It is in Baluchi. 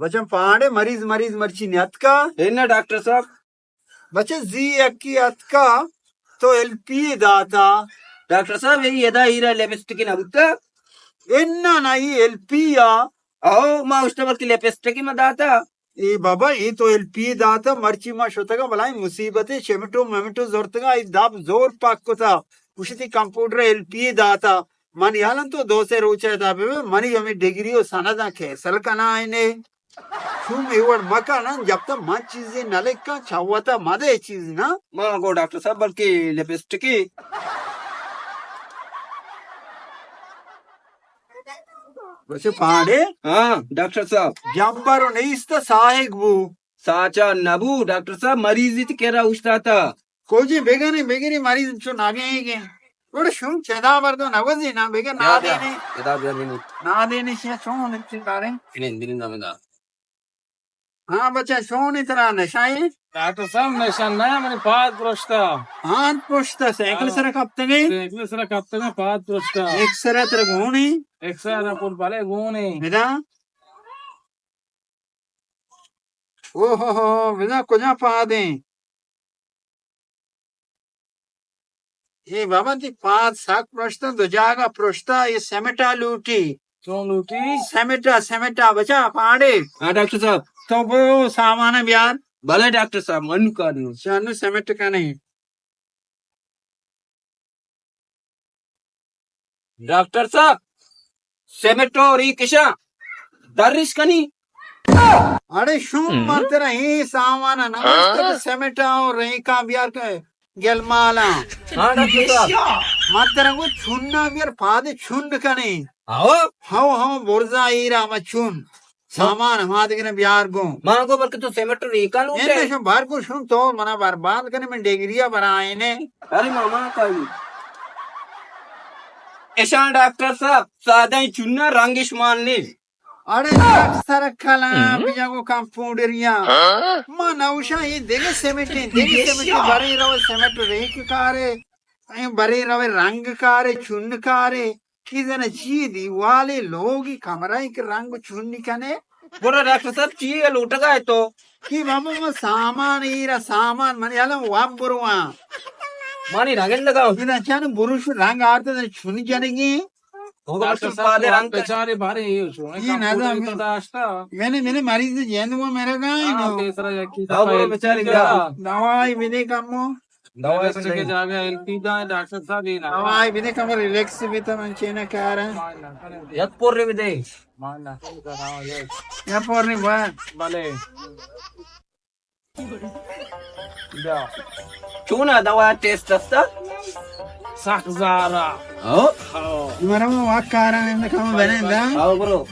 بچہ پانڈے مریض، مریض مرچی نیاتکا؟ اے نہ ڈاکٹر صاحب۔ بچہ زی یکی اتکا تو ایل پی داتا۔ ڈاکٹر صاحب، اے ادا ایرا لپسٹک نہ بوتا؟ انا نہ، اے ایل پی آ۔ او، ما اشتا بلکہ لپسٹک ما داتا۔ اے بابا، اے تو ایل پی داتا، مرچی ما شتگا بلائیں مصیبتے، چمٹو ممٹو زرتگا، اے داب زور پاک کتا۔ گوشتی کمپاؤنڈر ایل پی داتا۔ من یالن تو دو سے روچ ادا بہ، منی ہمیں ڈگری و سنداں کینسل کنا آئینے۔ چون اے وڑ مکن، جب تک من چیزے نہ لکھاں، چہ وتا مدے چیز نہ۔ ما گو ڈاکٹر صاحب، بلکہ لپسٹکی۔ بچے پاڑے؟ ہاں، ڈاکٹر صاحب۔ جمبر و نیست ساہگ بو۔ ساچا نبو، ڈاکٹر صاحب، مریضی تی کرا اوشتاتا۔ کوجی بگنی، بگنی مریض چو ناگے گے۔ گڑا شون چدا بردو نگوزی نا، بگر بیا، بیا، نادینی۔ چدا بیا نینی۔ نادینی شیا چون انتی داریں؟ نین، بنین نامدا۔ ہاں بچہ، شونی ترا نشہ ایں؟ ڈاکٹر صاحب، نشہ نہ، منی پاد پرشتا۔ پاد پرشتا، سائیکل ہاں۔ سرا کپتگے؟ سائیکل سرا کپتگے، پاد پرشتا۔ ایکسرے ترا گونی؟ ایکسرے پور بلے گونی۔ بدا؟ او ہو ہو، بدا کجا پادیں؟ اے بابا، تی پاد سک پرشتن، دو جاگہ پرشتا، اے سیمٹا لوٹی۔ چون لوٹی؟ سیمٹا، سیمٹا، بچا پاڑے۔ ہاں ڈاکٹر صاحب۔ تو بو سامان بیار۔ بلے ڈاکٹر صاحب، من کاروں۔ شانو سیمٹ کنے۔ ڈاکٹر صاحب، سیمٹ و ریکشاں درش کنی۔ اڑے شوم، من ترا اے سامان نہ گوشت کہ سیمٹ و ریکاں بیار کہ گلمالاں۔ ہاں ڈاکٹر صاحب۔ من ترا گو چنا بیار، پاد چن کنی۔ ہاؤ۔ ہاؤ، ہاؤ، برزا ایرا ما چن۔ سامان ہما دگہ بیار گوں۔ ما گو بلکہ تو سیمٹ ریکا لوٹے۔ اندے شم بار کو شم تو منا برباد کنے، من ڈگریا برائینے۔ ارے ماما کائی۔ اشان ڈاکٹر صاحب، سادہ چنا رنگش مان نے۔ اڑے سر کلا بیا گو کمپاؤنڈریا۔ ما نوشا یہ دگہ سیمٹ، دگہ سیمٹ بری رو سیمٹ ریک کارے۔ ایں برے روے رنگ کارے، چن کارے، کی زنے چی دیوالے، لوگی کمرہ کہ رنگ چنی کنے۔ گڑا ڈاکٹر صاحب، چی اے لوٹگا اے تو؟ کی بابا، من سامان ایرا، سامان من یالا واب برواں۔ مانی رنگ لگاؤ۔ ادا چن بروش رنگ آرتے چن جنگی۔ ڈاکٹر صاحب، پادے رنگ بیچارے بارے یہ چون اے، یہ نہ کمپاؤنڈر دا۔ تو داشتا۔ میں نے، میں نے مریض جیند وہ میرا گائے ہاں، نو۔ تیسرا یکی ہاں، بولو بیچارے کیا؟ دوائی بھی دے کمو۔ دوائی ریسٹ کے جاگہ ایل پی دا ہے، ڈاکٹر صاحب، یہ نہ۔ دوائی بھی دے کمو، ریلیکس بھی تو من چینا کار ہے۔ یک پور بھی دے۔ یک پور نہیں بات۔ بلے۔ بیا۔ چونا دوا ٹیسٹ استا؟ سخت زارا۔ ہاں؟ ہاں۔ مرا وہ واک کارا ہے، کمو بنے دا۔ آؤ برو۔